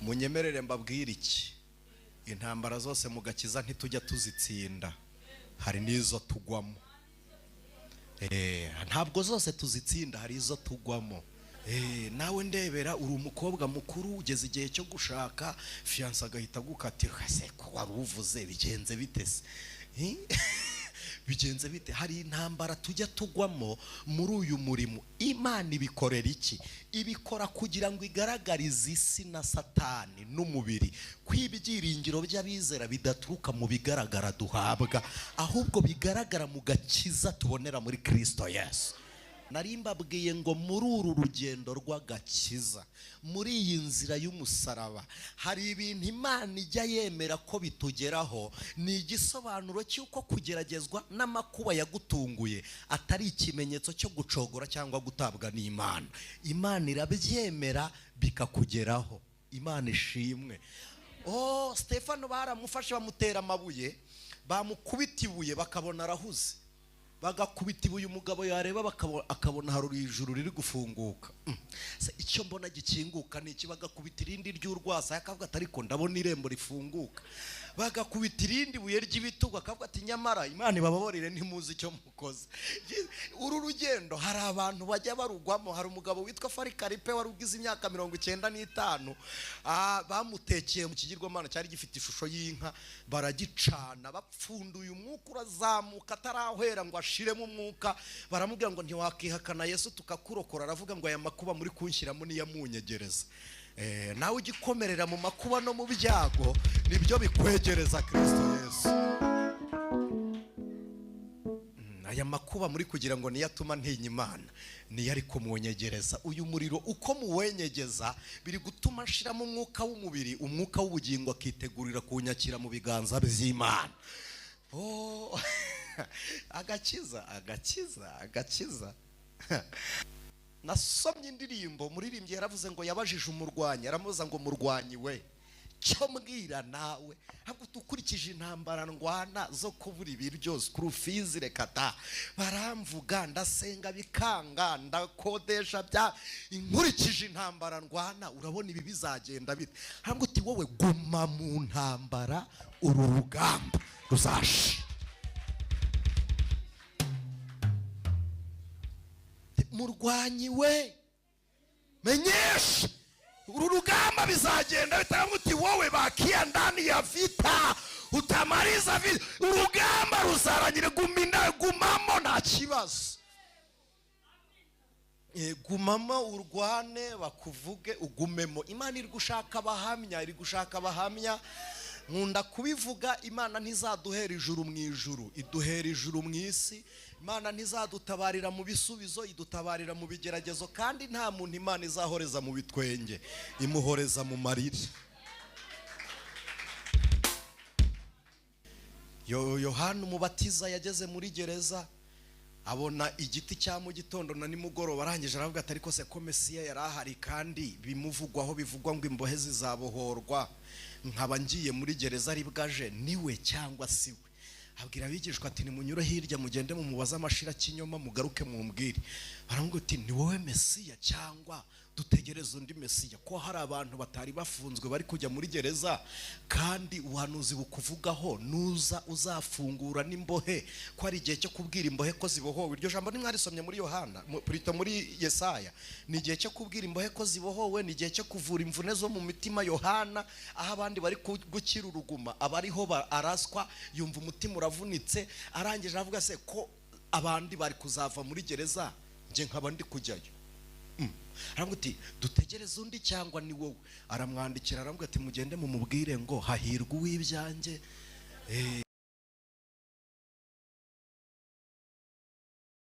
Munyemerere mbabwire iki, intambara zose mu gakiza ntitujya tuzitsinda, hari n'izo tugwamo. Ntabwo zose tuzitsinda, hari izo tugwamo. Nawe ndebera uri umukobwa mukuru ugeze igihe cyo gushaka, fiancé agahita agukatira, se ko wari uvuze bigenze bite se? Bigenze bite? Hari intambara tujya tugwamo muri uyu murimo. Imana ibikorera iki? Ibikora kugira ngo igaragarize isi na Satani n'umubiri ko ibyiringiro by'abizera bidaturuka mu bigaragara duhabwa, ahubwo bigaragara mu gakiza tubonera muri Kristo Yesu. Nari mbabwiye ngo muri uru rugendo rw'agakiza, muri iyi nzira y'umusaraba, hari ibintu Imana ijya yemera ko bitugeraho. Ni igisobanuro cy'uko kugeragezwa n'amakuba yagutunguye atari ikimenyetso cyo gucogora cyangwa gutabwa n'Imana. Imana irabyemera bikakugeraho. Imana ishimwe. Oh, Stefano baramufashe bamutera amabuye, bamukubita ibuye bakabona arahuze, bagakubita ibuye umugabo yareba akabona hari ijuru riri gufunguka. Icyo mbona gikinguka ni iki? Bagakubita irindi ry'urwasa akavuga ati ariko ndabona irembo rifunguka. Bagakubita irindi buye ry'ibitugu akavuga ati nyamara Imana ibababarire ntimuzi icyo mukoze. Uru rugendo hari abantu bajya barugwamo. Hari umugabo witwa Farikaripe wari ugize imyaka 95, bamutekeye mu kigirwamana cyari gifite ishusho y'inka, baragicana bapfunduye umwuka urazamuka atarahwera ngo ashiremo umwuka. Baramubwira ngo ntiwakihakana Yesu tukakurokora. Aravuga ngo aya makuba muri kunshyiramo niyamunyegereza. Nawe ugikomerera mu makuba no mu byago nibyo bikwegereza Kristo Yesu. Aya makuba muri kugira ngo niyo atuma ntinya Imana, niyo ari kumunyegereza. Uyu muriro uko muwenyegeza biri gutuma nshiramo umwuka w'umubiri, umwuka w'ubugingo akitegurira kunyakira mu biganza by'Imana. Oh, agakiza, agakiza, agakiza. Nasomye indirimbo, muririmbyi yaravuze ngo yabajije umurwanyi, aramubaza ngo murwanyi we, cyo mbwira nawe, ahubwo ukurikije intambara ndwana zo kubura ibiryo, school fees reka da, baramvuga ndasenga bikanga, ndakodesha bya, inkurikije intambara ndwana, urabona ibi bizagenda bite? Ahubwo uti wowe guma mu ntambara, uru rugamba ruzasha. Murwanyi we, menyesha uru rugamba bizagenda bitanga. Uti wowe bakia ndani ya vita utamaliza vita, urugamba ruzarangira. Gumina, gumamo nta kibazo. Gumamo urwane bakuvuge ugumemo. Imana iri gushaka abahamya, iri gushaka abahamya. Nkunda kubivuga, Imana ntizaduhera ijuru mu ijuru, iduhera ijuru mu isi. Imana ntizadutabarira mu bisubizo, idutabarira mu bigeragezo. Kandi nta muntu Imana izahoreza mu bitwenge, imuhoreza mu marira. Yohana Umubatiza yageze muri gereza abona igiti cya mu gitondo na nimugoroba, arangije aravuga ati ariko se ko Mesiya yari ahari kandi bimuvugwaho bivugwa ngo imbohe zizabohorwa, nkaba ngiye muri gereza ari bwaje, niwe cyangwa si we? Abwira abigishwa ati nimunyure hirya mugende mumubaze amashira kinyoma mugaruke mumbwire. Baramubwira ati ni wowe Mesiya cyangwa dutegereze undi Mesiya? Ko hari abantu batari bafunzwe bari kujya muri gereza, kandi ubuhanuzi bukuvugaho nuza uzafungura n'imbohe, ko ari igihe cyo kubwira imbohe ko zibohowe. Iryo jambo nimwarisomye muri Yohana, prito muri Yesaya. Ni igihe cyo kubwira imbohe ko zibohowe, ni igihe cyo kuvura imvune zo mu mitima. Yohana aho abandi bari gukira uruguma, abariho araswa, yumva umutima uravunitse, arangije avuga se ko abandi bari kuzava muri gereza nje nkaba ndi kujyayo. Aravuga ati dutegereze undi cyangwa ni wowe? Aramwandikira aramubwira ati mugende mumubwire ngo hahirwa uw'ibyanjye.